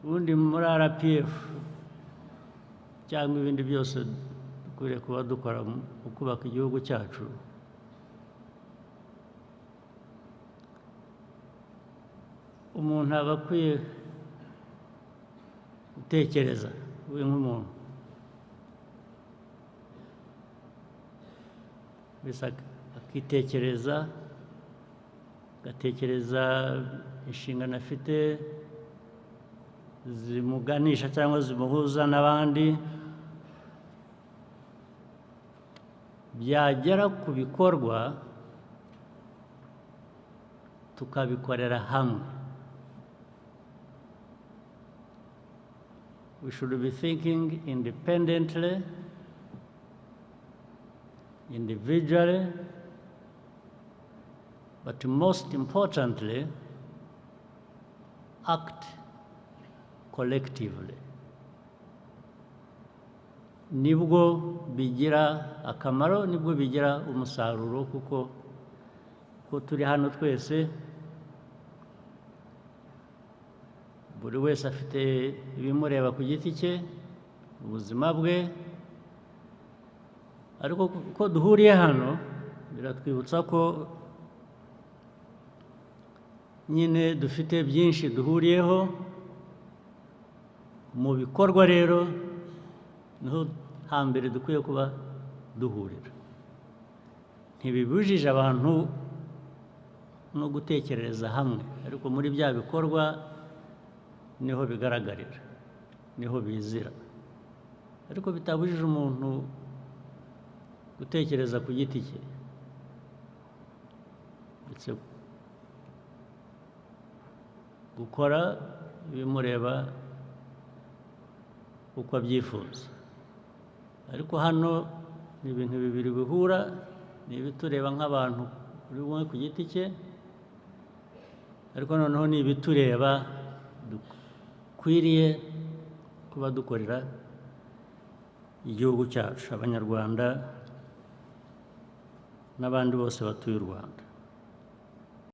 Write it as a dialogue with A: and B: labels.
A: Ubundi muri RPF cyangwa ibindi byose dukwiriye kuba dukora mu kubaka igihugu cyacu, umuntu aba akwiye gutekereza we nk'umuntu wese akitekereza, agatekereza inshingano afite zimuganisha cyangwa zimuhuza n'abandi, byagera ku bikorwa tukabikorera hamwe. We should be thinking independently, individually, but most importantly, act collectively. Nibwo bigira akamaro, nibwo bigira umusaruro, kuko ko turi hano twese, buri wese afite ibimureba ku giti cye, ubuzima bwe, ariko ko duhuriye hano biratwibutsa ko nyine dufite byinshi duhuriyeho. Mu bikorwa rero niho hambere dukwiye kuba duhurira. Ntibibujije abantu no gutekerereza hamwe, ariko muri bya bikorwa niho bigaragarira, niho bizira. Ariko bitabujije umuntu gutekereza ku giti cye, ndetse gukora ibimureba uko abyifuza. Ariko hano ni ibintu bibiri bihura, ni ibitureba nk'abantu buri umwe ku giti cye, ariko noneho ni ibitureba dukwiriye kuba dukorera igihugu cyacu, Abanyarwanda n'abandi bose batuye u Rwanda.